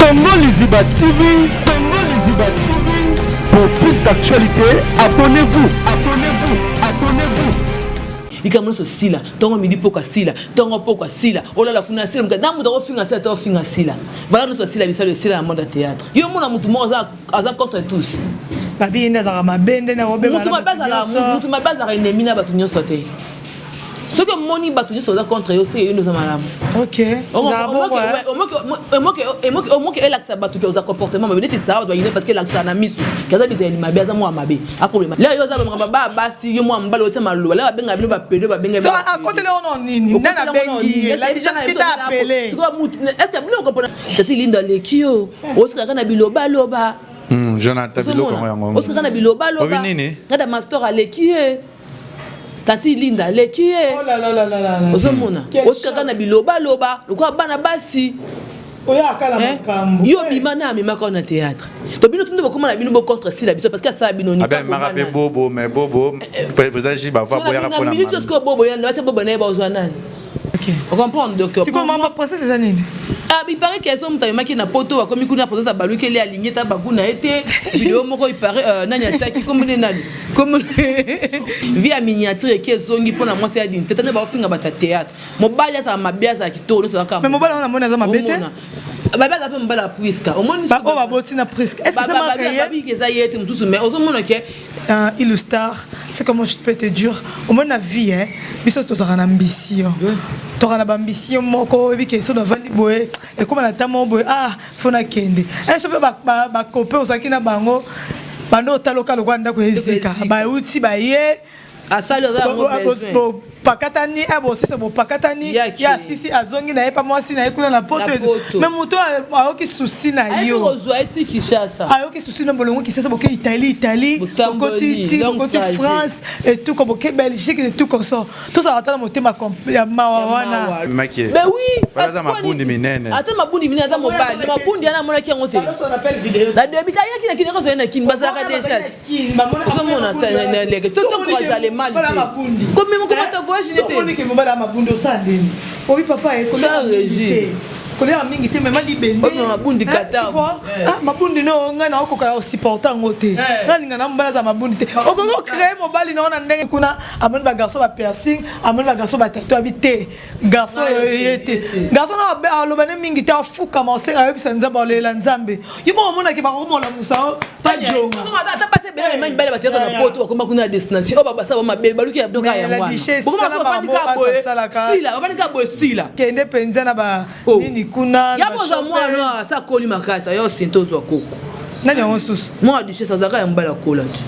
Congo Liziba TV, Congo Liziba TV. Pour plus d'actualités, abonnez-vous, abonnez-vous, abonnez-vous. Likambo nyonso sila ntongo midi pokwa sila ntongo pokwa sila olala kuna sila na moto akofinga sila to ofinga sila vala nyonso sila bisalo esila na monde ya théâtre. Yo mona motu moko aza contre tous. Babi ye nde azalaka mabe nde motu mabe azalaka ennemi na bato nyonso te. Soki omoni bato nyonso baza contre yo, seke yo nde oza malamu. Omoke elakisa bato ke oza comportement mabe neti saa bato bayine parce que elakisaka na misu ke aza bizaleli mabe, aza mwa mabe, aproblème. Lelo yo oza makambo ba basi, yo mwa mobali otia maloba, lelo babenga bino bapedo, babenga. Akoteli ono nini nde nabengi ye la déjà qui t'a appelé? Est-ce bino okopona tati Linda aleki yo, osikaka na bilobaloba. Jonathan, biloko yango. Osikaka na bilobaloba. Ngada mastor aleki ye, tati Linda aleki ye, ozomona osikaka na bilobaloba lokola bana basi. Yo bima na amemaka na théâtre to bino tunde bokoma na bino bocontre sila biso parce que asala bino. Abemaka mpe bobo, mais bobo président J bava boyaka mpona minute oyo bobo yanda batia bobo na ye, bazwa nani, ocomprendre? Donc sikoyo mama, princesse eza nini? Ah, il paraît que so moto amemaki na poto, bakomi kuna, princesse abalukeli, alingi ta bagu na ye te. Video moko il paraît nani atiaki komone nani comme vie ya miniature eki ezongi mpona mwasi ya dignité tande baofinga bato ya théâtre. Mobali azala mabe, azala kitoko, nyonso azalaka. Mais mobali wana namoni aza mabe te. Babe aza mpe mobali ya Priska, omoni? Oyo baboti na Priska, est ce que c'est marié? Babiki eza ye te mosusu, mais ozomona ke Illustar, c'est comment je peux te dire, omoni na vie, hein, biso tozalaka na ambition, tozalaka na baambition moko. Oyebi ke so navandi boye, ekóma na ntango moko boye, ah, fo nakende so mpe bakope ozalaki na bango bando otaloka lokola ndako ezika, bauti baye. Asali aza yango besoin. Bopakatani, bosisa bopakatani, ye asisi azongi na ye pa mwasi na ye kuna na poto. Mais moto ayoki susi na yo. Kozwa eti Kinshasa. Ayoki susi na bolongo Kinshasa, boke Italie, Italie bokoti ti bokoti France et tout, boke Belgique et tout consort. Tozalaka ata na motema ya mawa wana. Ben oui. Aza mabundi minene. Ata mabundi minene, aza mobali mabundi wana amonaki yango te na début. Ayaki na Kini, akozali na Kini, bazalaka déjà. Ozomona leke totokoaza le mal te komata voyage nete. Omonike mobali ya mabundi, osala ndeni obi papa régime. Kolia mingi te, mema libende. Mabundi kata. Mabundi no, ngai na okoka osupporte yango te. Ngai alinga na mobali aza mabundi te. Okoki ocrée mobali na wana ndenge kuna amoni bagarçon bapiercing, amoni bagarçon batatou, abi te, garçon ye te. Garçon na aloba ne mingi te, afukama, osenga, ayebisa Nzambe, alela Nzambe. Ye moko omonaki bakokomolamusa pajonga. Ata basi ebele mema mibale bateyaka na poto, bakoma kuna na destination oyo basala mabe, baluki ya biloko yango wana. Obandika boye sila. Kende mpenza na ba nini kuna. Ya bozwa mwana asa akoli makasi, ayo sinte ozwa koko. Nani yango susu? Mwana duchesse azalaka ya mobali akola ti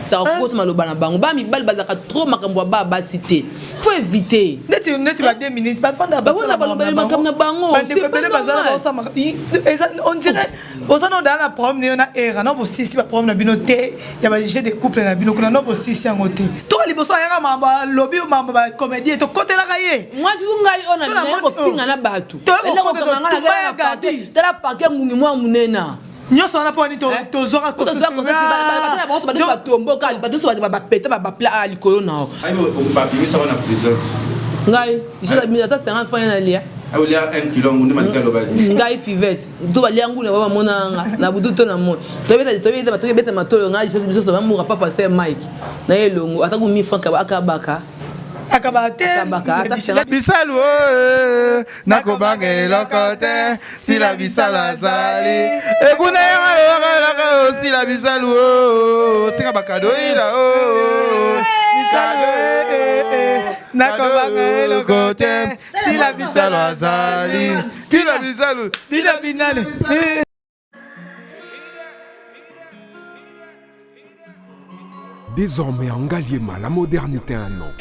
takokota maloba na bango. Ba mibali bazalaka trop makambo ya ba basi te, faut éviter. Neti ba 2 minutes bafanda. Bafanda, balobeli makambo na bango. Bandeko ebele bazala baosama, on dirait oza na odala na problème na yo na era na bosisi baproblème na bino te ya bajeu de couple na bino kuna no bosisi yango te. Toka liboso ayaka mambo alobi mambo bacomédie, tokotelaka ye. Mwasi ngai oyo na kofinga na bato, tala parke ngungi mwa monena. Nyonso wana mpo wani tozwaka. Batomboka bato nyonso bapeta bapla likolo na Babimisa na prison. Ngai ata 50 francs nalia. Olia 1 kilo ngundu malika alobaki. Ngai fivete to balia ngulu na bamonanga na butu to na moi, tobeta matolo. Ngai lisasi biso bamuka pa pasteur Mike na ye elongo ata ku 1000 francs akabaka. Akaba te. Bisalu, nakobanga eloko te, sila bisalu azali ekuna yanga eloko osila bisalu osinga bakado ila. Bisalu, nakobanga eloko te, sila bisalu azali kila bisalu. Sila binale. Désormais en Ngaliema, la modernité a un nom.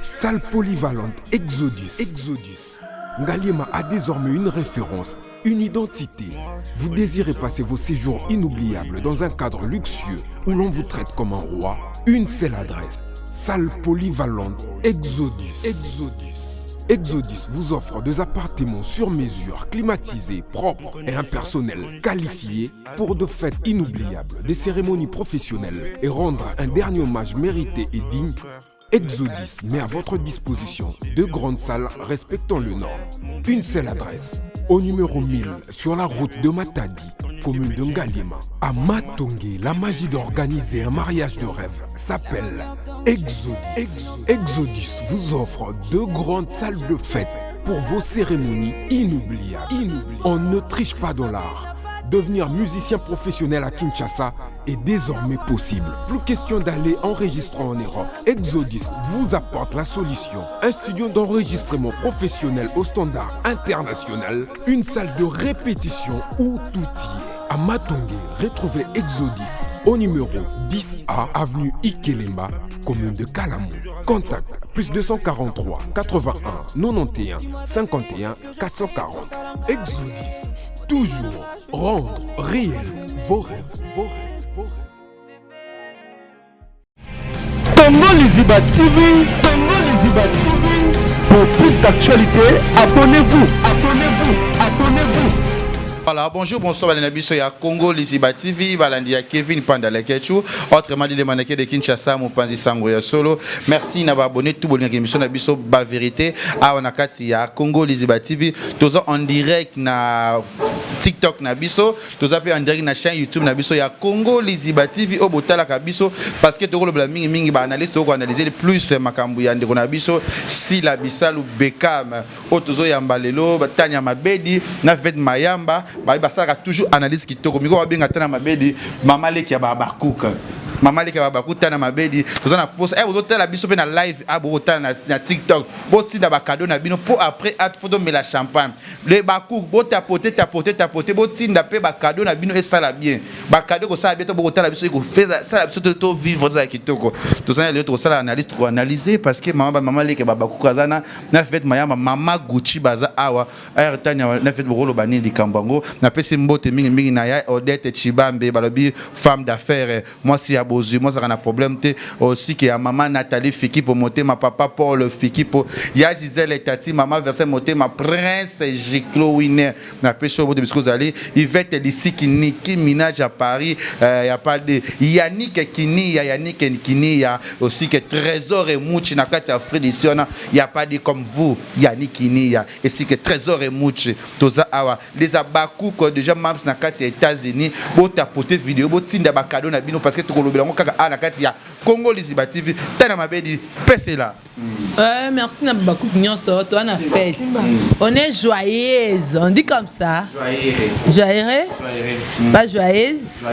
Salle polyvalente Exodus. Exodus. Ngaliema a désormais une référence, une identité. Vous désirez passer vos séjours inoubliables dans un cadre luxueux où l'on vous traite comme un roi? Une seule adresse. Salle polyvalente Exodus. Exodus. Exodus vous offre des appartements sur mesure, climatisés, propres et un personnel qualifié pour de fêtes inoubliables, des cérémonies professionnelles et rendre un dernier hommage mérité et digne. Exodus met à votre disposition deux grandes salles respectant le norme. Une seule adresse, au numéro 1000 sur la route de Matadi, commune de Ngaliema. À Matonge, la magie d'organiser un mariage de rêve s'appelle Exodus. Exodus vous offre deux grandes salles de fête pour vos cérémonies inoubliables. On ne triche pas dans l'art. Devenir musicien professionnel à Kinshasa est désormais possible. Plus question d'aller enregistrer en Europe. Exodus vous apporte la solution. Un studio d'enregistrement professionnel au standard international, une salle de répétition où tout y est. À Matonge, retrouvez Exodus au numéro 10A, avenue Ikelemba, commune de Kalamu. Contact plus 243 81 91 51 440. Exodus, toujours rendre réel vos rêves, vos rêves, vos rêves. Congo Liziba TV, Congo Liziba TV. Pour plus d'actualités, abonnez-vous, abonnez-vous, abonnez-vous. Voilà, bonjour, bonsoir, balandi na biso ya Congo Liziba TV, balandi ya Kevin Panda Lekechu, autrement dit le mannequin de Kinshasa, mopanzi sango ya solo. Merci na ba abonné tout bolinga émission na biso ba vérité awa na kati ya Congo Liziba TV, toza en direct na TikTok na biso, toza pe en direct na chaîne YouTube na biso ya Congo Liziba TV oyo botalaka biso parce que tokolobela mingi mingi ba analyste toko analyser plus makambo ya ndeko na biso Sila Bisalu Beckham oyo tozoyamba lelo Tanya Mabedi na Fivette Mayamba baye basalaka toujours analyse kitoko miko babenga Tanya Mabedi mama leki ya babakuka mama leki ya babakuka Tanya Mabedi toza na posa eh bozotala biso mpe na live ah bokotala na, na TikTok botinda bacadeau na bino mpo après at faut tomela champagne le bakuka botapote tapote tapote botinda mpe bacadeau na bino esala bien bacadeau kosala bien to bokotala biso ekosala biso to to vivre tozala kitoko tozali lelo tokosala analyse tokoanalyse parce que mama mama leki ya babakuka aza na na Fivette Mayamba mama Gucci baza awa air Tanya na Fivette bokoloba nini likambo yango napesi mbote mingi mingi na ya Odette Chibambe balobi femme d'affaires mwasi ya bozwi mwasi azalaka na problème te aussi ke ya mama Nathalie Fikipo motema papa Paul Fikipo ya Gisèle Tati mama Verset motema Prince Giclo Winner napesi yo mbote bisika ozali Yvette Lisiki Niki Minaj ya Paris euh, ya pas de Yannick Kiniya Yannick Kiniya aussi que Trésor Emuchi na kati ya Afrique du Sud wana ya pas de comme vous Yannick Kiniya ainsi que Trésor Emuchi toza awa les abakuko déjà mams na kati ya États-Unis botapote vidéo botinda ba cadeau na bino parce que tokolobela yango kaka a na kati ya Congo Liziba TV tana mabedi pesela. Euh, merci na bakuku nyonso toa na fête on est joyeuse on dit comme ça joyeuse pas joyeuse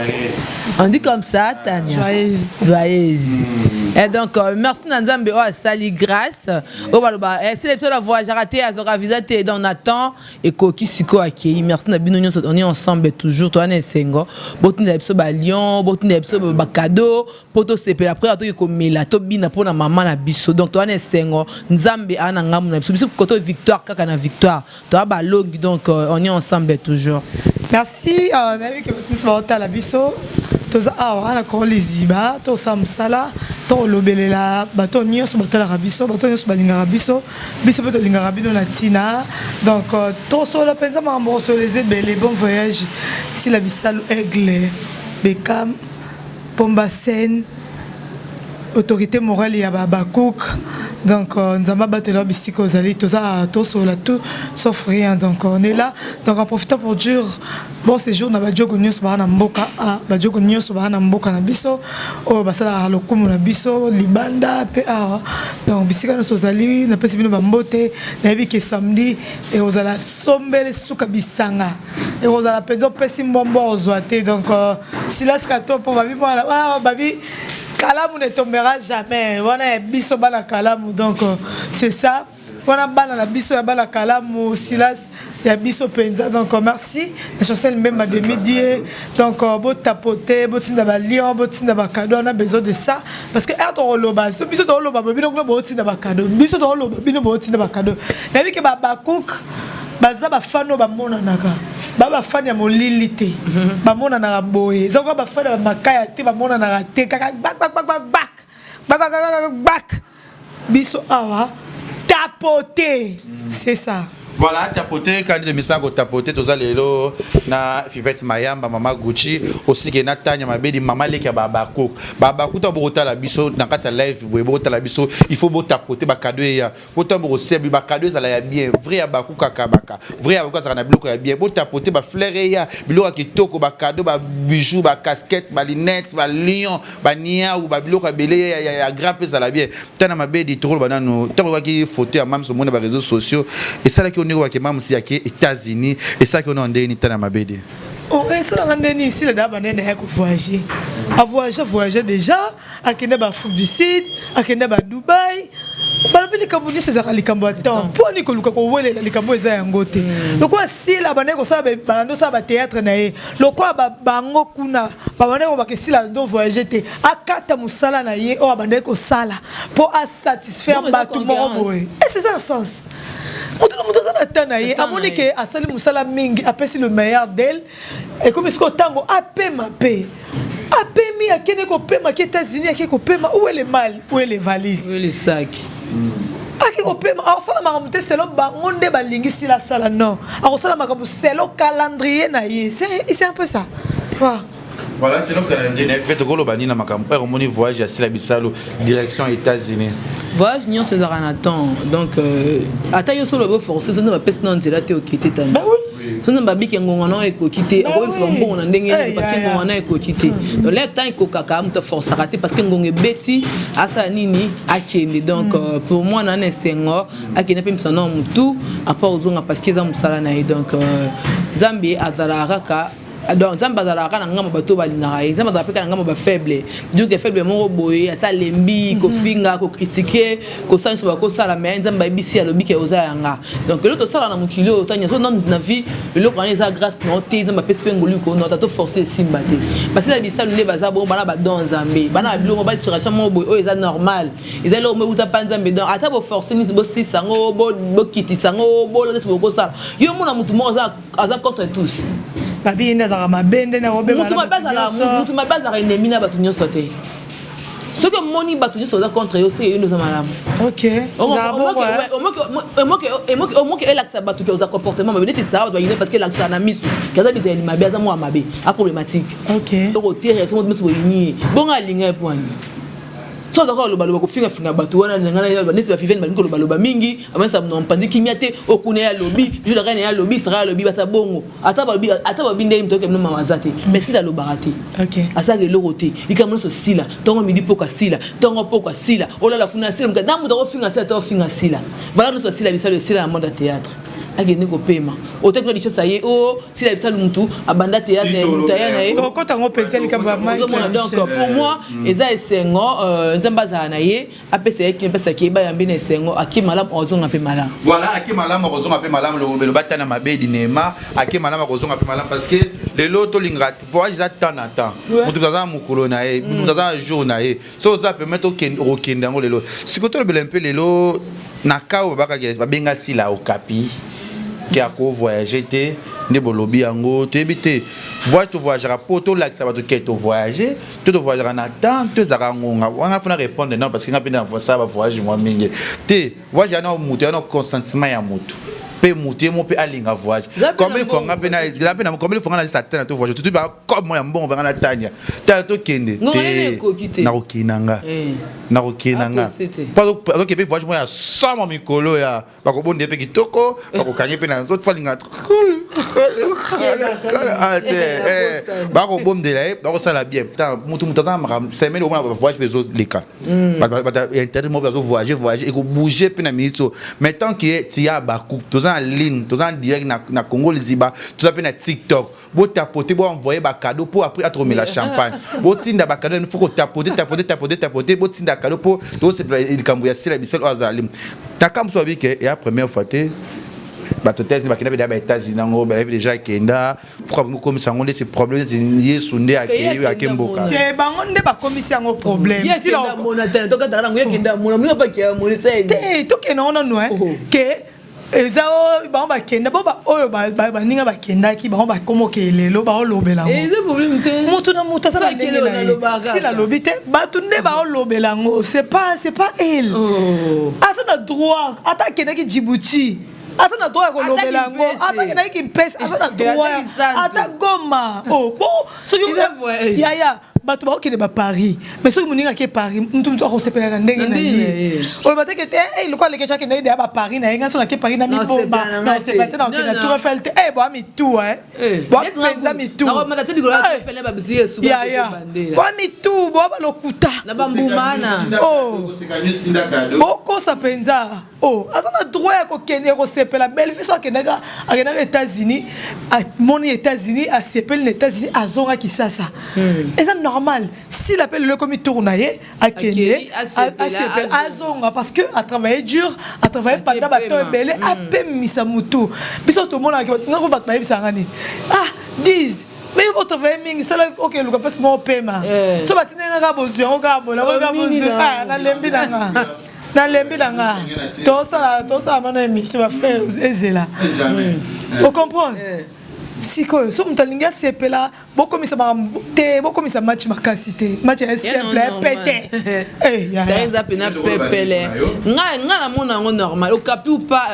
on dit comme ça Tania joyeuse joyeuse mm. Et donc euh, merci na nzambe oyo asali grâce oyo baloba eh, sele biso na voyageaka te azwaka visa te donc nathan ekoki sikoyo akei merci na bino nyonso on est ensemble toujours toa na esengo botindela biso balion botindela biso bacadeau mpo tosepela après atoki komela tobina mpo na mama na biso donc toza na esengo nzambe aa na ngambo na biso biso koto victoire kaka na victoire toza balongi donc euh, on est ensemble toujours merci euh, nayebi ke bato nyonso baotala biso toza awa na kongo liziba tosala mosala tokolobelela bato nyonso batalaka biso bato nyonso balingaka biso biso mpe tolingaka bino na ntina donc euh, tosolola mpenza makambo kosolola eza ebele bon voyage sila bisalu aigle bekam Pomba scène autorité morale ya ba Habacuc donc euh, nzambe abatela bisika ozali toza tosolola tout sauf rien donc on est là donc en profitant pour dire bon séjour na badiogo nyonso baa na mboka ah, badiogo nyonso baa na mboka na biso oyo basalaka lokumu na biso libanda mpe awa donc bisika nyonso ozali napesi bino bambote nayebi ke samedi ekozala sombele suka bisanga ekozala mpenza opesi mbwambwa ozwa te donc euh, silas katopo babi mwana wana babi kalamu ne tombera jamais wana ya biso bana kalamu donc euh, c'est ça wana bana na biso ya bana kalamu silas ya biso mpenza donc euh, merci na chancel mbemba de midie donc botapote botinda balion botinda bacado on a besoin de ça parce que ere tokoloba so biso tokoloba boye bino kuna botinda bacado biso tokoloba bino botinda bacado nayebi ke babacook baza bafani oyo bamonanaka ba bafani ya molili te mhm. bamonanaka boye eza koka bafani ya makaya te bamonanaka te kaka gbakgbakgbakgbak gbakgbakgbak biso awa tapote c'est ça. Voilà, tapoter kandi de misango tapoter. Toza lelo na Fivette Mayamba, mama Gucci aussi, ke na Tanya Mabedi, mama leki ya babako babako. To bokotala biso na kati ya live boye, bokotala biso, il faut botapoter bacadeau eya botambo kosebi bacadeau ezala ya bien vrai ya baku kaka baka vrai ya baku azalaka na biloko ya bien. Botapoter bafleur eya, biloko ya kitoko, bacadeau, babijou, bacasquette, balunettes, balion, baniau, babiloko ebele ya grappe ezala bien. Tana Mabedi, tokoloba nanu, ntango oyokaki photo ya Mams, omoni na baréseaux sociaux, esalaki yo ndenge wake Mams yake États-Unis, esalaki yo na ndenge nini, Tana Mabedi? Oh, esalaka ndeni esila da banene ya kovoyage, avoyage, voyage déjà, akende baAfrique du Sud, akende baDubai. Balobi likambo nyonso ezalaka likambo ya temps. Mpo ani koluka kowelela likambo eza yango te. Lokola Sila bandeki kosala, bando osala bathéâtre na ye, lokola bango kuna babandeki kobaka esila ndo voyage te, akata mosala na ye oyo abandeki kosala mpo asatisfaire bato moko boye. Ese eza na sens? Moto na moto aza na temps na ye. Amoni ke asali mosala mingi, apesi le meilleur d'elle, ekomi sikoyo ntango apema. Mpe apemi, akende kopema, ake États-Unis, ake kopema. Où est le mal? Où est les valises? Où est le sac? Ake kopema, akosala makambo te selon bango nde balingi Sila asala. Non, akosala makambo selon calendrier na ye. C'est un peu ça. Voilà, selon calendrier na ye. Tokoloba nini na makambo oyo omoni, voyage ya Sila Bisalo direction États-Unis? Voyage nyonso ezalaka na temps. Donc ata yo solo oboforce, so nde bapesi na nzela te, okete tani. So nde babiki ngonga na ekoki te, akoyebisa bambongo na ndenge nini? Parce que ngonga na ekoki te. Donc le temps ekokaka, moto aforçaka te, parce que ngonga ebeti, asala nini? Akende. Donc pour moi, na na esengo akende mpe misana motu apa ozonga, parce que eza mosala na ye. Donc Nzambe azalaka kaka, donc Nzambe azalaka na ngambo bato balingaka ye, Nzambe azalaka mpe kaka na ngambo bafaible. Donc faible moko boye asa alembi kofinga, kocritiquer, kosala nyonso bakosala, mais Nzambe ayebisi, alobi ke oza yanga. Donc eloko tosala na mokili oyo, tanya so na vie, eloko wana eza grâce na te. Nzambe apesi mpe ngolu ko nota, toforce esimba te. Basala bisalo nde baza bongo, bana badon Nzambe, bana babiloko, bainspiration moko boye oyo eza normal, eza eloko mo euta mpa Nzambe. Donc ata boforce nini, bosisa yango, bokitisa yango, bola neti bokosala, yo mona motu moko aza contre tous. Babi ye nde azalaka mabe nde. Mutu mabe azalaka ennemi na bato nyonso te. Soki omoni bato nyonso baza contre yo, seke yo nde oza malamu. Omoke elakisa bato ke oza comportement mabe neti saa bato bayine, parce que elakisaka na misu ke aza bizaleli mabe, aza mwa mabe, aproblématique. Okotere so moto miso boyini ye bongo, alinga ye po ani so azaka kolobaloba, kofingafinga bato wana neti bafivene balingi kolobaloba mingi, amanisa na mpanzi kimia te. Okuna ye alobi, julaka na ye alobi, Sara alobi, bata bongo, ata balobi ndenge moto okemino mama aza te, mais Sila alobaka te, asalaka eloko te. Likambo nyonso Sila, ntongo, midi, poko asila, ntongo, poko asila, olala kuna asila, na moto akofinga Sila te, ofinga Sila. Vala nyonso asila bisalo esila na monde ya théâtre, akende kopema. Otaki na lichasa ye o Sila Bisalu, mutu abanda théâtre, mutu aya na ye. Okota yango mpenza likambo ya. Ozomona, donc pour moi eza esengo. Nzambe azala na ye, apesa ye kimi, apesaki ye, bayambi na esengo, ake malamu, azonga mpe malamu. Voilà, ake malamu, akozonga mpe malamu. Lobelo batana mabe dinema, ake malamu, akozonga mpe malamu, parce que lelo tolingaka voyage eza temps na temps. Moto aza na mokolo na ye, moto aza na jour na ye. So oza permettre okende yango lelo. Sikoyo tolobela mpe lelo na ka oyo babakaki, babenga Sila Okapi ke akovoyage te. Nde bolobi yango, toyebi te. Voyage, tovoyageaka mpo tolakisa bato ke tovoyage to tovoyageaka na temps to ezalaka ngonga wana. Fona répondre non, parce que nga mpe na sala bavoyage mwa mingi te. Voyage yana moto yana consentement ya motu mpe motu ye mo mpe alinga voyage. Combien fois nga mpe na mpe na combien fois nga na satan to voyage tutu ba comme moi ya mbongo banga na Tanya tanya tokende te, nakokende nga, nakokende nga po azoke mpe voyage mo ya sama mikolo ya bakobonde mpe kitoko, bakokangi mpe na nzoto, falinga te, bakobondela ye, bakosala bien. Mutu mutu aza na makambo semaine, omona bavoyage mpe ezoleka, internet moko bazovoyage, voyage ekobouge mpe na minute oyo. Mais tant que tia baku, toza na ligne, toza na direct na Congo Liziba, toza mpe na TikTok. Botapote, boenvoye bacadeau mpo après atomela champagne. Botinda bacadeau, faut kotapote, tapote, tapote, tapote, botinda cadeau mpo tosepela likambo ya Sila Bisalo oyo azali taka mosu. Babi ke eya première fois te, bato États-Unis bakenda mpe ba États-Unis yango, bayebi déjà akenda. Pourquoi bango komisa yango nde c'est problème? Yesu nde akei, ake mboka. Te, bango nde bakomisi yango problème. Te, tokende ngo nanu ke eza oyo bango bakenda bo oyo baninga bakendaki, bango bakoma okeye lelo baolobela yango. Motu na motu aza na ndenge na ye. Sila alobi te, bato nde baolobela yango, c'est pas elle. Aza na droit, ata akendaki Djibouti. Aza na droit ya kolobela yango, ata kendaki Kimpese, aza na droit, ata Goma. Oh bon, soki yaya bato bakokende ba Paris, mais soki moninga ake Paris, mutu mutu akosepela na ndenge na ye. Oyo bateke te, eh, lokola Leketchou akendaki deya ba Paris na ye, ngai so nake Paris na mibomba na osepela te, na okende na Tour Eiffel te. Eh, boa mitu, eh, boa mpenza mitu, yaya, boa mitu, boa balokuta na bambumana. Oh, bokosa mpenza. Oh, aza na droit ya kokende ya kosepela. Bellevue so akendaka akendaka États-Unis, amoni États-Unis, asepeli na États-Unis, azonga Kisasa. Eza normal. S'il appelle lelo ekomi tour na ye, akende, asepela, azonga, parce que a travaillé dur, a travaillé pendant bato ebele, apemisa mutu. Biso tomonaka ngako bato bayebisaka nini? Ah, 10 mais yo otravaille mingi, sala okeluka mpasi moko opema. So batindaki kaka bozwi yango kaka bola, bozwi. Nalembi na nga, nalembi na nga. Tosala tosala mana émission, bafrère, ezela ocomprendre. Sikoyo so moto alingi asepela, bokomisa makambo te, bokomisa match makasi te. Match ya simple, ya pete. Eza mpena pepele. Ngai namona yango normal, okapi ou pas,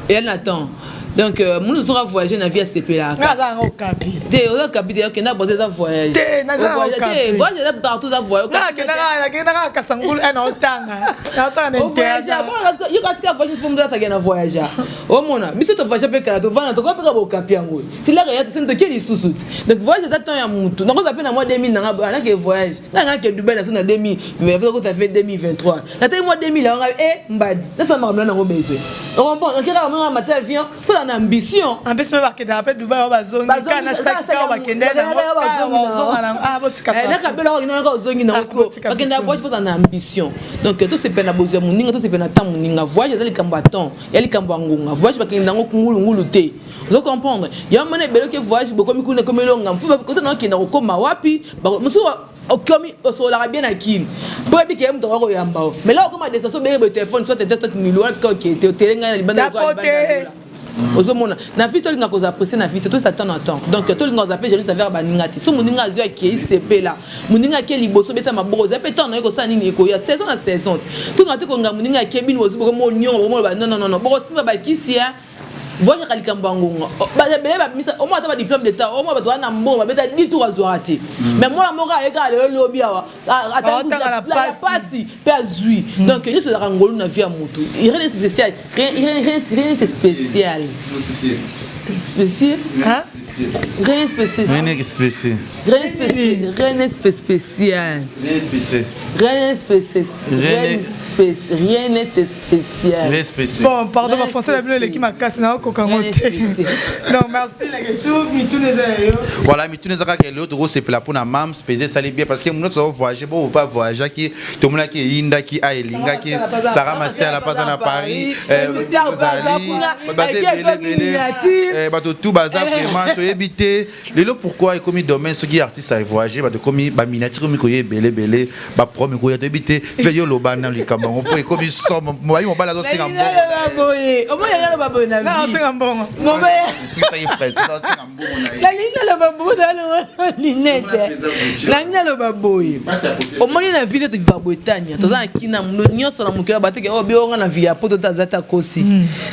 eya na temps. Donc munu soki avoyage na vie, asepelaka. Aza yango okapi. Te, oza okapi te. Okenda boza, eza voyage. Te, naza okapi. Voyage eza partout, eza voyage. Nakendaka Kasangulu, naotanga naotanga na internat. Yo kasi ka voyage, fo mutu asaki na voyage. Omona biso tovoyage mpe kala, tovanda, tokoka mpe ka bokapi yango tilaka ya toseni, tokie lisusu ti. Donc voyage eza temps ya mutu. Nakozala mpe na mwa 2000 nanga, anake voyage nga ke Dubai, naso na 2000, mais kota fe 2023, natali mwa 2000 yango e mbadi, nasala makambo nango besoin. Ocomprendre? Okekaka monga mati avion, foza na ambition. En plus mpe bakendaka mpe Dubai oyo, bazongi kaka na saki kaka, bakende nango. Nakabela okendaka, ozongi nango. Bakendaka voyage, foza na ambition. Donc tosepela na bozwi ya moninga, tosepela na temps moninga. Voyage eza likambo ya temps, ya likambo ya ngonga. Voyage bakende yango ngulungulu te, ozo comprendre? Yango mona ebele oke voyage, bokomi kuna, ekomi elonga kota na okenda kokóma wapi. Mosusu okomi, osololaka bien na kini mpo oyebi ke moto akoka koyamba o, mais là okoma destination, obenge boye telefone, soit te, soit milo wana tika okete otele ngai na libanda. Ozomona na vie, tolinga kozala pressé na vie te, tosa temps na temps. Donc tolinga kozala mpe jalouse envers baninga te. So moninga azwi, akei, sepela. Moninga ake liboso, beta maboko. Ozali mpe temps na ye kosala nini, ekoya saison na saison. Tolinga te konga moninga ake, bino bozwi, bokomo niongo, bokomoloba non, non, non, bokosimba bakisi ya voyage. Kaka likambo ya ngonga. Ebele babimisa omoi ata badiplôme d'état, omoi bato wana na mbongo babeta di tour, azwaka te. Mais mwana moko ayekaka lelo lobi awa pasi mpe azwi. Donc nyonso ezalaka ngolu na vie ya motu. Rien n'est spécial, rien n'est spécial, spécial, rien spécial. Rien n'est spécial. Rien spécial, rien n'est spécial. Rien spécial. Rien spécial, rien n'est spécial. Rien spécial. Bon, pardon, ba français na bino eleki makasi, na okoka yango te. Donc merci Leketchou, mituna eza ya yo. Voilà, mituna eza kaka eloko tokosepela mpona mams mpenza, esali bien, parce que moto toza voyage bo pa voyageaki, tomonaki eyindaki a elingaki Sara Masiala mpe aza na Paris, ebele bato tu baza vraiment. Toyebi te lelo pourquoi ekomi domaine soki artiste avoyage, bato ekomi baminiature, ekomi koya ebele ebele, baproblème ekoya, toyebi te. Mpe yo loba na likambo yango mpo ekomi somo. Mobayi mobali azosenga mbongo. Omoyanga boye na asenga mbongo. Nalingi naloba boye, naloba linete, nalingi naloba boye. Omoni na ville toviva boye, tania toza na kina nyonso na mokili. Bateke oyo bionga na ville ya poto te, aza ta kosi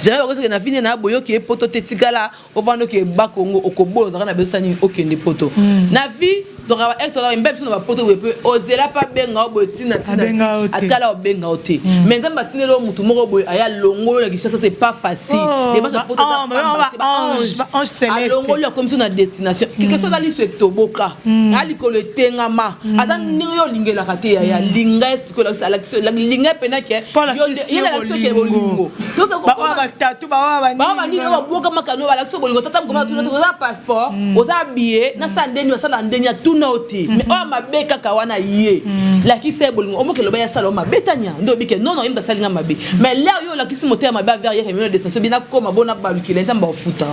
jamais. Bakoseke na ville na boye, okeye poto te, tikala ovanda, okeye Bakongo, okobola, ozalaka na besosa nini okende poto na vie. Tokaba mbe biso na bapoto boye mpe ozela mpe abenga o boye ntina ntina atala obenga o te. Mais Nzambe atindeli o mutu moko boye, aya longolo na Kinshasa, c'est pas facile. Alongoli, akomi so na destination. Quelque chose aza liso etoboka, aya likolo etengama, aza ndenge yo olingelaka te. Yaya linga ye sikoyo, linga ye mpena ke ye nalakisi oke bolingo. Banini oyo babwoka makano, balakisi bolingo. Tata mokoma tuna: oza passeport, oza billet, nasala ndeni, asala ndeni, atuna yo te. Mais oyo mabe kaka wana, ye lakisa ye bolingo. Omoki eloba ye asala yo mabe, tania nde obike non non, ye moto asalinga mabe. Mais l'heure yo olakisi motema mabe envers ye, kemino destination bina koma bona balukela Nzambe baofuta.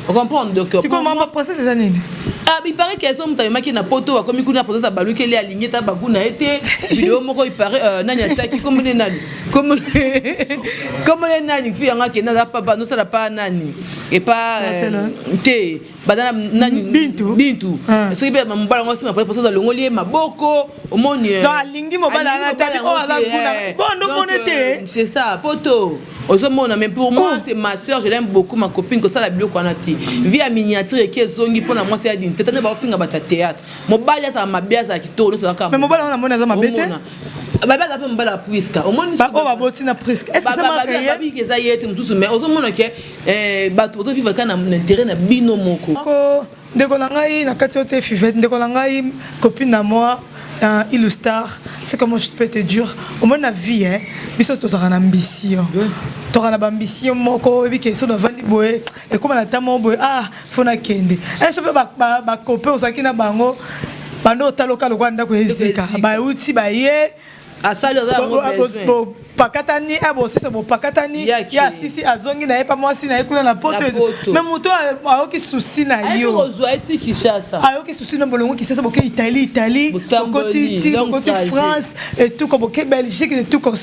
Ocomprendre? Donc sikoyo mama process eza nini? Ah, il paraît que so moto amemaki na poto, akomi kuna, process abalukeli, alingi ata bagu na ye te. Video moko, il paraît nani atiaki, komone nani, komone nani, fi yango akende, aza papa nosala pa nani epa te, baza nani. Bintu. Bintu. Soki mpe mobali yango nsima process alongoli ye maboko, omoni. Alingi mobali anatali oyo aza kuna, bon, ndomone te. C'est ça, poto. Ozomona, mais pour moi, c'est ma soeur, je l'aime beaucoup, ma copine. Kosala biloko wana te. Vie ya miniature eke ezongi mpona mwasi ya dini te. Tande baofinga bato ya théâtre, mobali azala mabe, azala kitoko, nyonso azalaka. Mais mobali wana namoni aza mabe te. Babe aza mpe mobali ya Priska, omoni? Oyo baboti na Priska, est ce que c'est marié? Babiki eza ye te mosusu, mais ozomona ke bato bozovivre kaka na intérêt na bino moko. Ko ndeko na ngai na kati oyo te, Fivete, ndeko na ngai, copine na moi, Illustar, c'est comment je peux te dire, omoni na vie, hein, biso tozalaka na ambition, tozalaka na baambition moko. Oyebi ke so navandi boye, ekóma na ta moko boye, ah, faut nakende so mpe bacopain ozalaki na bango bando otaloka lokola ndako ezika, bauti baye. Asali aza yango besoin. Bopakatani, bosisa, bopakatani. Yaki. Ye asisi, azongi na ye pa mwasi na ye kuna na poto. Na poto. Mais moto ayoki souci na ayebi yo. Kozwa eti Kinshasa. Ayoki souci na bolongo Kinshasa, boke Italie, Italie. Botamboli, bokoti ti long bokoti trajet. France et tout, boke Belgique et tout comme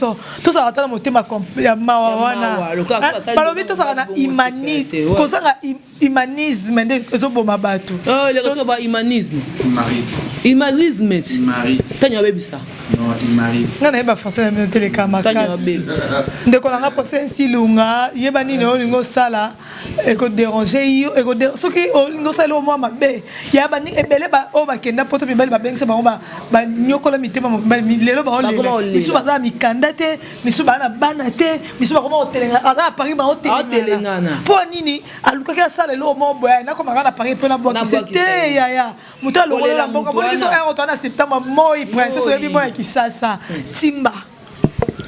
tozalaka tala motema ya mawa Ya wana. mawa, lokola Ah, so asali balobi bongo, tozalaka na bongo humani sécurité, ouais. kozanga humanisme nde ezoboma bato. Oh, lelo ba humanisme, humanisme. Tanya babebisa. Nga nayeba français na bino teleka Tanya makasi. babebisa. Ndeko na nga pose nsilunga, yeba nini olingi osala ekodéranger yo, soki olingi osala eloko mwa mabe ya bani ebele oyo bakenda poto, mibali babengisa bango, banyokola mitema mibali, lelo Bakoma baolela. kolela. Misusu baza na mikanda te, misusu baa na bana te, misusu bakoma kotelenga, aza na Paris, Aotelengana. baotelengana. Mpo nini alukaki asala eloko moko boye? Nakomaka na Paris mpo nabwakise Nabwakisa te ye. yaya moto alongola Kolela mboka moto moni biso wana. ere toa na septembre, moi princesse. Moi. Oyebi moi ya Kisasa timba.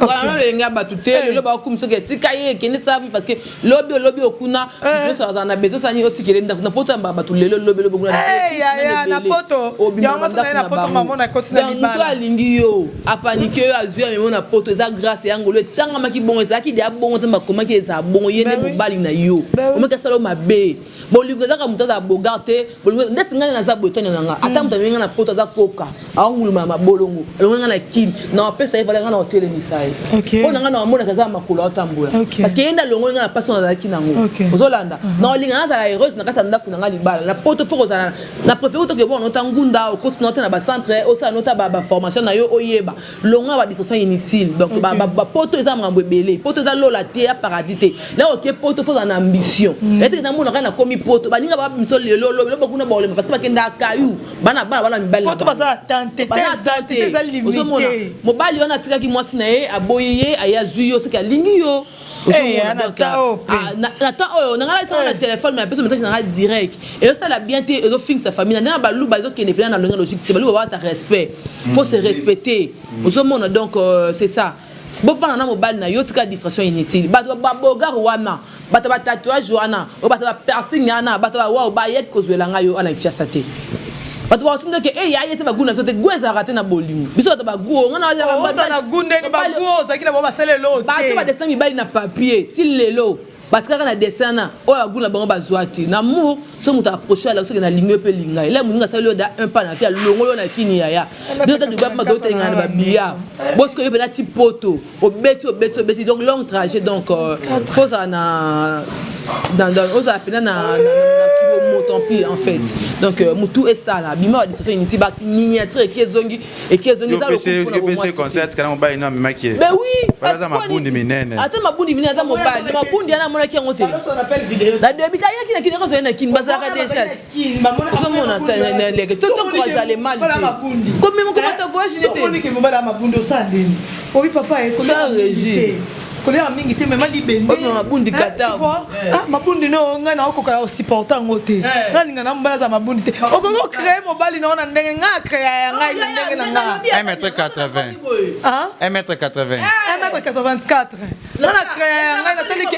Wana loyenge ya bato te. Lelo bakomi soki etika ye ekende savi, parce que lobi olobi okuna nyonso azala na besoin sani otikele ndako na poto ya bato. Lelo lobi lobi okuna. Eh, yaya, na poto. Yango so naye na poto, mama nakoti na moto libala. Alingi yo, apaniquer yo, azwi amemo na poto. Eza grâce ya ngolo etangamaki bongo, ezalaki deya bongo, nzambe akomaki ezala bongo, ye nde Ben oui. mobali na yo. Ben oui. Omeki asala yo mabe. Bolingo ezaka moto azala beau gars te. Bolingo ndeti ngai naza boye, tani na nga, ata moto amemi ngai na poto, aza koka aonguluma ya mabolongo, alongi ngai na Kini, na apesa ye valeur, ngai na otelemisa ye. Mpo na ngai na amonaka eza ya makolo aotambola, parce que ye nde alongoli ngai na mpasi oyo nazalaki nango. Ozolanda, na olinga nazala heureuse na kati ya ndako na ngai, libala na poto faut kozala na préféré otoke bongo nota ngunda, okoti nota na bacentre, osala nota baformation na yo, oyeba longa badistraction inutile. Donc bapoto eza makambo ebele. Poto eza lola te, ya paradis te. Na oke poto, faut ozala na ambition. Eteke namona kaka nakomi poto, baninga babimiso lelo, lobi lobi kuna baolemba, parce que bakendaka kayu bana bana bana mibali na poto bango. Baza atante te. Baza Eza te, eza Ozomona, limité. Mobali wana atikaki mwasi na ye, aboyi ye, aye azwi yo, soki alingi yo. Eh, Ozomona, na donc, ta oyo pe. ah, na ta oyo na ngai nalisanga na Eh. telefone, mais apeso message na ngai direct, ezosala bien te, ezofingisa famille na ndenge baluba ezokende mpena na longe logique te. Baluba bawata respect, faut se respecter. Ozomona, donc c'est ça. Bofanda na mobali na yo, tika distraction inutile. Bato babeau gars wana, bato batatouage wana, oyo bato bapiercing wana, bato bawao bayeki kozwela ngai yo wana Kinshasa te. Bato bakotindoke e ya ye te, bagu na biso te, gu ezalaka te na bolingo. Biso bato bagu nga na Oza na gu ndeni bagu oyo ozalaki na bango basala eloko bato te. Badessin mibali na papier ti lelo batikaka na dessin na oyo bagu na bango bazwa te. Na amour, so moto approche ala, soki nalingi yo mpe linga ele moninga asali yo da un pas na fi, alongoli yo na Kini. Yaya, bino ta Dubai mpo totelengana na babiya bosiko yo mpena ti poto, obeti, obeti, obeti, donc long trajet. Donc faut ozala na ozala mpena na moto en fait. Donc motu esala bima badistraction inutile, baminiature eki ezongi, eki ezongi. Eza lokumu mpona Opesi bomwasi te. Conseil, tikala mobali no amemaki ye. Ben oui. Wana aza mabundi minene. Ata mabundi minene, ata mobali mabundi wana amonaki yango te na début. Ayaki na Kini, akozali na Kini, bazalaka déjà. Ozomona leke to toencourage le mal te, komema komata voyage nete. Omonike mobali ya mabundi, osala ndeni obi papa Sans régime. Kolia mingi te, mema libende. Oyo mabundi kata. Ah, mabundi no ngai naokoka ya osupporter yango te. Ngai alinga na mobali aza mabundi te. Okoki ocréer mobali na yo na ndenge ngai acréa ya ngai na ndenge na nga. 1m80. Ah? 1m80. 1m84, nga na créa ya ngai, nataliki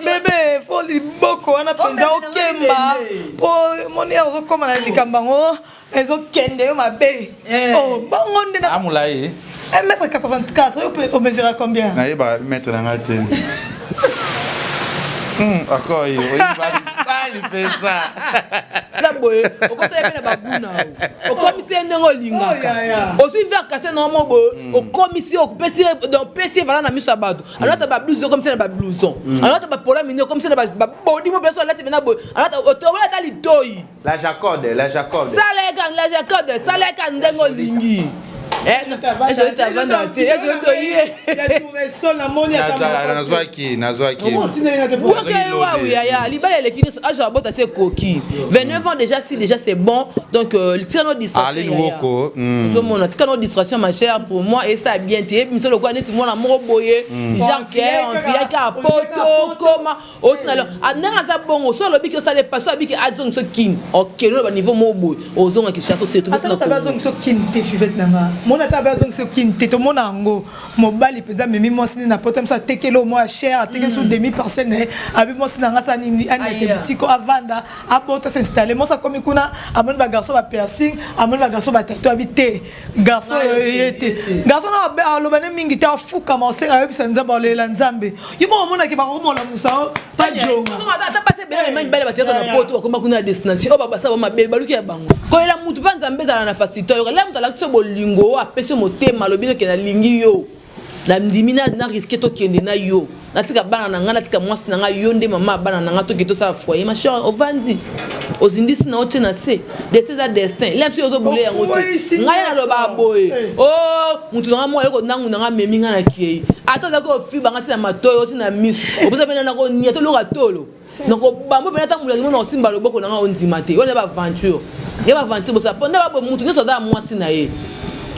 bébé, faut liboko wana mpenza okemba, po moni ozokóma na likambo yango ezokende yo mabe. Oh, bongo nde na Amolai. 1m84, yo mpe omesura combien? Nayeba mètre na ngai te. Encore yo oyeba mibali mpenza. Eza boye, okosala mpe na baguna, okomisi ye ndenge olingaka. Oh, ya. Ozwi verre kase na mo boye, okomisi, opesi ye, donc opesi ye vala na miso ya bato. Alata bablouse, okomisi ye na bablouson. Alata bapola mini, okomisi ye na babodi mo place alati mpena boye. Alata otobola ata litoi. La Jacode, la Jacode. Sala ye kaka la Jacode, sala ye kaka ndenge olingi. Eh, avanda te oye Nazwaki, nazwaki. Wawu yaya, libala eleki nyonso, age ya bota se ekoki 29 ans déjà. Si déjà c'est bon, donc tika no distraction. Aline Woko. Ozomona, tika no distraction, ma chère. Pour moi esa bien te. Yebi miso lokola neti mwana moko boye, genre ke onfiyaki apoto koma osina ndenge aza bongo. So alobiki osala epaso, abiki azongi so kini, okende na baniveau moko boye, ozonga Kinshasa, ose ata bazongisa kini te. Fivete nanga mona, ata bazongisa kini te, tomona yango. Mobali mpenza amemi mwasi nini na poto, moso atekeli oyo mwa cher, atekeli so demi parcelle na ye, abi mwasi nanga asala nini, anete bisiko avanda, abota, s'installe. Mwasi akomi kuna, amoni bagarçon bapiercing, amoni bagarçon batatou, abi te, garçon ye te. Garçon na aloba ne mingi te, afukama, osenga, ayebisa Nzambe, aolela Nzambe. Ye moko omonaki bakokomona musa tajonga. Ata basi ebele mema mibale batiaka na poto, bakoma kuna ya destination oyo babasa ba mabe baluki ya bango. Koyela mutu mpe Nzambe ezala na facilité. Oyoka lela mutu alakisi yo bolingo oyo, apesi yo motema, alobi noke nalingi yo, nandimi na risque, tokende na yo, natika bana na ngai, natika mwasi na ngai, yo nde mama ya bana na ngai, tokende tosala foyer. Ma chère, ovandi, ozindisi na otie na se, destin eza destin. Lela biso ozobule yango te. Ngai nalobaka boye o mutu nanga moko ayoko ndangu nanga, amemi ngai na kiei, ata ozalaki ofiba ngai ti na matoyi, oti na miso, opoza mpe nakonia toloka tolo, nakobambo mpena ata molangi mona osimba loboko na ngai, ondima te. Wana baaventure ye, baaventure bosala mpo nde baboye. Mutu nyonso aza ya mwasi na ye,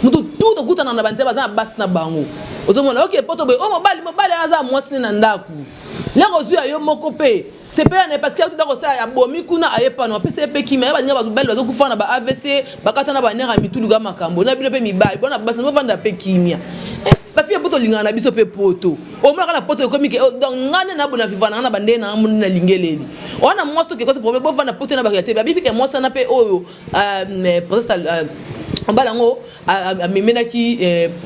mutu tu tokutana na banzela baza na basi na bango. Ozomona oke poto boye, o mobali, mobali wana aza ya mwasi ne na ndako, leko ozwi ya yo moko mpe sepela na ye, parce que auti kosala, abomi kuna, aye pano, apesa ye mpe kimia. Ye balinga mibali bazokufa na ba AVC, bakata na banere ya mitulu ga makambo na bino mpe mibali bona basi bovanda mpe kimia. Bafille po tolingaka na biso mpe poto, omonaka na poto ekomi ke donc nga nde nabona viva na nga na bandenge na nga moni na lingeleli wana. Mwasi toke kosa problème, bovanda poto na bakela te. Babipi ke mwasi wana mpe oyo princesse obala yango amemelaki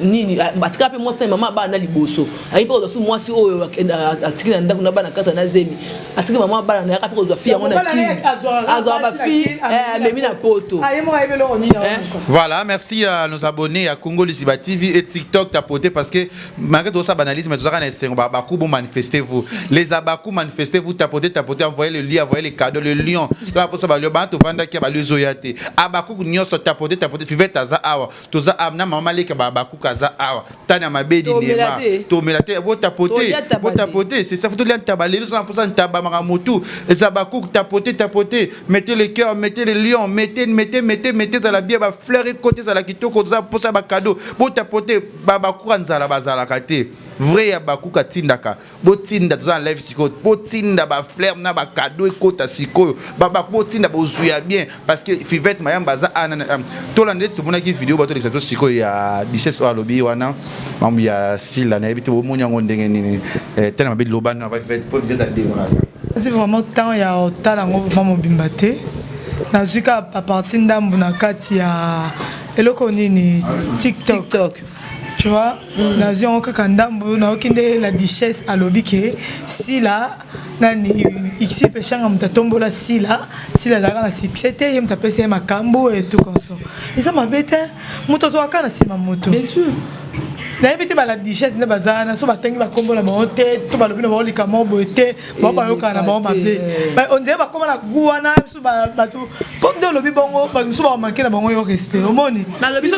nini, atikala mpe mwasi na mama bana na liboso, ayi mpe kozwa su mwasi oyo atiki na ndako na bana kata na zemi, atiki mama bana na yaka mpe kozwa fille yango na kini, azwaka bafille, amemi na poto. Voilà, merci à nos abonnés à Congo Lisiba TV et TikTok, tapoter, parce que malgré tout ça banalisme, tout ça bakou bon, manifestez-vous. Les abakou, manifestez-vous, tapotez, tapotez, envoyez le lien, envoyez les cadeaux, le lion. Donc pour ça ba lion ba to vanda ki ba luzo ya te. Abakou nyonso, tapoter, tapoter, Fivette aza awa. Toza awa na mama leka ba abakou kaza awa. Tana mabedi nema. To mela te, bo tapoter, bo tapoter, c'est ça, faut tolia ntaba lelo so pour ça ntaba makamutu. Les abakou, tapoter, tapoter, mettez le cœur, mettez le lion, mettez, mettez, mettez, mettez za la bien ba fleur et côté za la kitoko za pour ça ba cadeau. Bo tapoter, ba bakuka nzala bazalaka te. Vrai ya bakuka tindaka. Botinda, toza na live sikoyo, botinda bafleur na bacadeau ekota sikoyo. Botinda, bozwi ya bien, parce que Fivette Mayamba aza ana. Tolanda neti tomonaki video, batolekisa biso sikoyo ya duchesse oyo alobi wana mambo ya Sila. Nayebi te bomoni yango ndenge nini. Tala mabe loba na Fivette po Fivette adémarraka. Nazwi vraiment temps ya otala yango vraiment mobimba te, nazwi kaka bapartie ndambu na kati ya eloko nini, TikTok, TikTok. Tu vois, nazwi yango kaka ndambu. Nayoki nde la duchesse alobi ke Sila nani ixi peshanga moto atombola Sila, Sila azalaka na succès te, ye moto apesi ye makambo et tout consort. Eza mabe te, moto azwaka na nsima moto. Bien sûr. Nayebi te bala duchesse nde baza wana so batangi bakombo na bango te, to balobi na bango likambo boye te, bango bayokana na bango mabe. On dirait bakoma na gu wana biso bato mpo nde olobi bongo, bato mosusu bakomanke na bango yo respect. Omoni, biso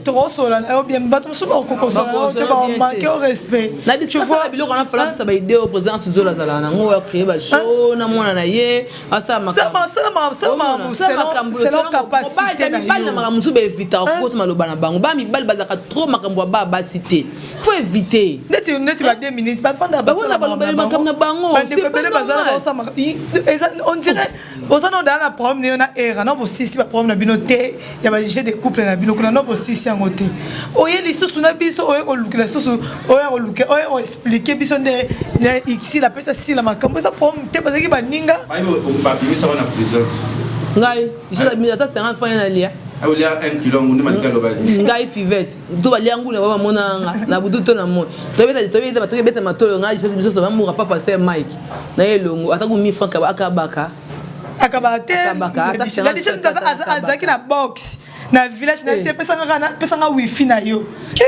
tokosola na yo bien, bato mosusu bakokosola na yo te, bakomanke yo respect. Na biso biloko wana fala pesa baidée oyo président Suzola azalaka nango, acréer bashow na mwana na ye, asala capacité. Mibali na makambo mosusu baevitaka kokota maloba na bango. Ba mibali bazalaka trop makambo ya ba basi te, faut éviter. Neti ba 2 minutes bafanda. Baloba makambo na bango. Bandeko ebele bazala baosala, on dirait oza na odala na problème na yo na era na bosisi baproblème na bino te ya bajeu de couple na bino kuna, no bosisi yango te, oye lisusu na biso, oye kolukela lisusu, oye koluke, oye koexpliquer biso nde Xila apesa Sila makambo. Eza problème te, bazalaki baninga. Ngai ata 50 francs nalia. Ngai Fivete to balia ngulu na bamonanga na butu to na moi, tobeta matolo. Ngai lisasi biso bamuka pa pasteur Mike na ye elongo, ata ku 1000 francs akabaka. Akabaka te, azalaki na box na village na biso, epesanga wifi na yo te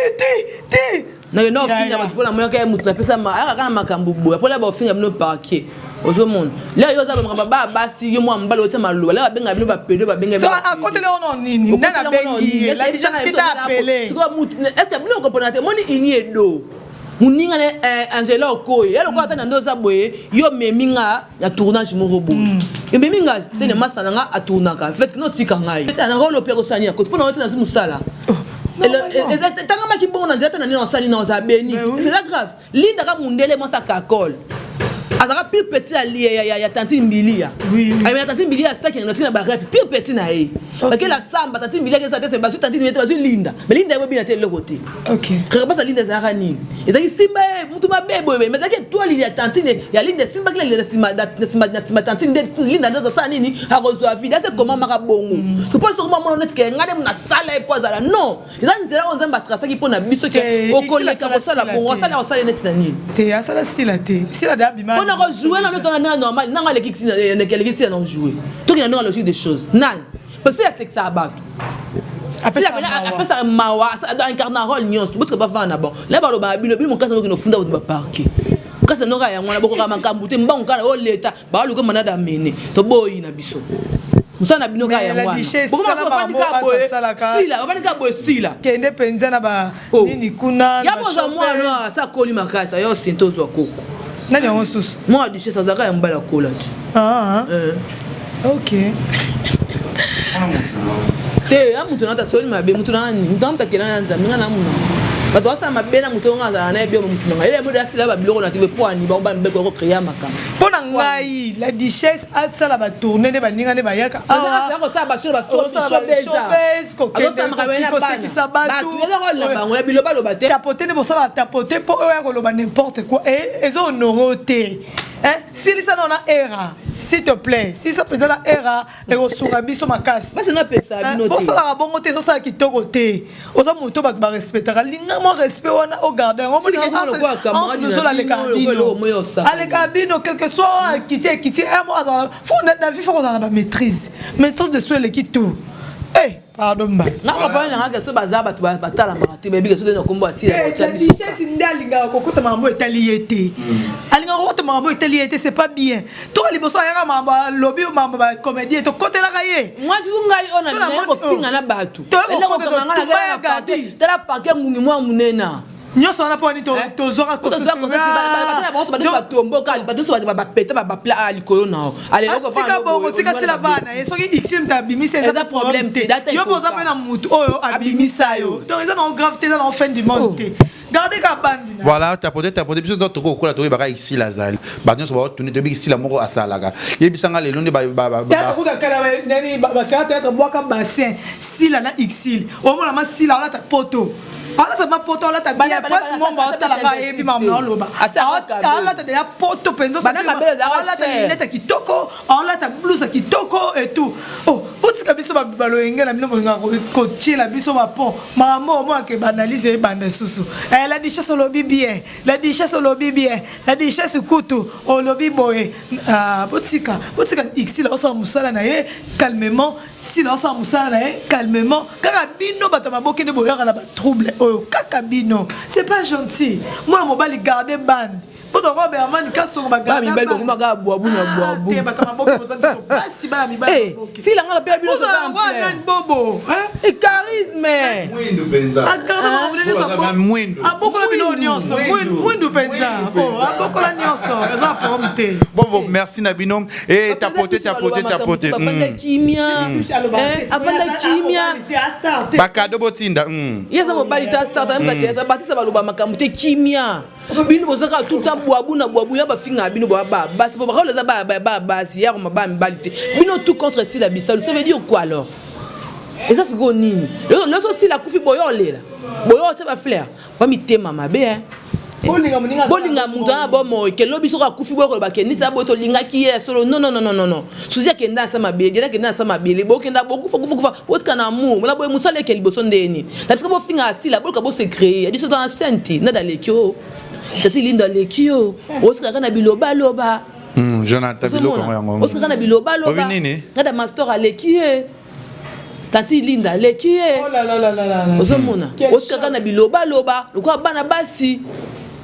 te. Nakenda ofinga bato mpona moyaka ye motu napesa ayaka kaka na makambo boye mpona baofinga bino parquet. Ozomona lelo yo oza bamaka ba basi, yo mwa mobali otia maloba, lelo babenga bino bapede, babenga. Akoteli ono nini? Nani abengi ye? La duchesse qui t'a appelé? Est-ce bino okopona te? Moni ini edo moninga na Angela Okoye ya lokola ata na nde oza boye, yo memi nga na tournage moko boye, ememi nga te na masa na nga atournaka fait notika ngai na role ope akosala nini akoti mpona oyo te, nazwi mosala etangamaki bongo na nzela te na nini osali na oza beni, c'est grave. Linda ka mundele mwasi akakole azalaka pire petit ya tantine Mbilia, ya tantine Mbilia asaki na na barep pire petit na ye bakela samba. Tantine Mbilia kesa te, bazwi tantine Mbilia te, bazwi Linda. Mais Linda yebobina te eloko te. Kaka Linda ezalaka nini? Ezalaki simba ye mutu mabe boye, mais ezalaki étoile ya tantine ya Linda, esimbaki na Linda na nsima tantine nde Linda nde azosala nini, akozwa vide ase komamaka bongo. Mpo soki mamona neti ke ngai nde nasala ye mpo azala, non, eza nzela oyo Nzambe atrasaki mpo na biso ke okoleka kosala bongo, asala kosala neti na nini. Te, asala sila te, sila de abima. Mpona kojouer na ndoto na normal nanga aleki sila na jouer, toki na ndenge logique des choses nani, parce que asekisaka bato, apesaka mawa, incarna rôle nyonso. Botika bavanda na bon la balobaka bino bino mokasi nokende ofunda bato baparke mokasi na noka yango wana, bokoka makambo te, mbango kaka oyo leta baluka manada amene toboyi na biso mosala na bino kaka yango wana. Ofandi kaka boye, sila. Kende mpenza na banini kuna. Ya bozwa mwana asa akoli makasi, ayo sente ozwa koko. Nani yango susu? Mwana duchesse azalaka ya mobali akola ti. Ok. Te, ya moto nata soli mabe, moto nani, moto na moto akela na Nzambe. Nga na muna bato basala mabe na moto onga azala na ye bio, moto nanga ele modo asila babiloko na tv po ani bango bamibeko yakocréer makambo. Mpo na ngai, la duchesse asala batournée nde baninga nde bayaka. Kosala basho kosekisa bato. Bango ya biloba loba te. Tapote nde bosala tapote mpo oyo ya koloba n'importe quoi eza honore te. Silisa na na era, s'il te plaît, silisa mpenza na era, ekosunga biso makasi. Bosalaka bongo te, ezosala kitoko te. Oza moto bato barespectaka, linga mwa respect wana, ogarde yango. Alekaka bino, alekaka bino, quelque soit akiti ekiti mo azala fo na vie, fo kozala na bamaîtrise, maîtrise de soi eleki tout. Pardon mba. Nga papa nanga ke so baza bato batalamaka te, bayebi ke so te na kombo asila. Duchesse nde alingaka kokota makambo etali ye te, alingaka kokota makambo etali ye te, c'est pas bien. Toka liboso ayaka makambo alobi, makambo bacomédien tokotelaka ye. Mwasi ngai oyo na kofinga na bato tala parke ngungi mwa monena. Nyonso wana mpo nini tozwaka? Batomboka bato nyonso bapeta bapla likolo na Tika bongo, tika sila bana ye. Soki xm abimisa, eza problème te. Yo mpo oza mpe na mutu oyo abimisa yo, donc eza nango grave te, eza nango fin du monde te. Garde ka bandi. Voilà, tapote tapote. Biso to tokokola, toyebaka isila azali, bato nyonso baotuni, toyebi isila moko asalaka. Yebisanga lelo nde. Nani basala théâtre, bwaka bassin sila na xil, omona ma sila alata poto, alata mapoto, alata bien place momba, otalanga ayebi makambo na oloba, alata deya poto mpenza, alata lunette ya kitoko, alata blouse ya kitoko et tout. Oh, botika biso baloyenge na bino, bolingaka kotiela biso bapont makambo omonake baanalyse ebanda lisusu. La duchesse olobi bien, la duchesse olobi bien, la duchesse kutu olobi boye. Botika, botika xila osala mosala na ye calmement, sila osala mosala na ye calmement. Kaka bino bato ya maboke nde boyaka na batrouble oyo, kaka bino, c'est pas gentil. Mwana mobali, garde bande poto Robert Mani Kasongo. Mibali bakomaka bwabu na bwabu. Bato maboke boza nzoto pasi, bana mibali. Sila nga mpe bino. Nani bobo? Charisme. Mwindu mpenza. Mwindu. Abokola biloko nyonso, mwindu mpenza, abokola nyonso, eza problème te. Bon, merci na bino e tapote tapote tapote. Afanda kimia, afanda kimia. Bakado botinda. Ye aza mobali te, astar batisa baloba makambo te, kimia. Bino bozaka tout temps bwabu na bwabu ya bafinga bino bwa ba basi po bakolo eza ba ba basi ya koma ba mibali te. Bino tout contre Sila Bisalu, ça veut dire quoi alors? Eza sikoyo nini? Loso Sila akufi, boyo olela, boyo otia bafleur wa mitema mabe, hein. Bolinga moto wana bomoi ke lobi soki akufi, boyokoloba ke neti boye tolingaki ye solo. Non, non, non, non, non. Suzi akenda asa mabele, Diana akenda asa mabele, bokenda bokufa kufa kufa, botika na amour na boye mosala eke liboso. Ndeni na bisika bofinga asila, boluka bose créer ya biso na chaîne te. Nada aleki o tati Linda aleki yo, osikaka na bilobaloba. Jonathan, biloko yango. Osikaka na bilobaloba. Nada Mastor aleki ye, tanti Linda aleki ye, ozomona osikaka na bilobaloba lokola bana basi.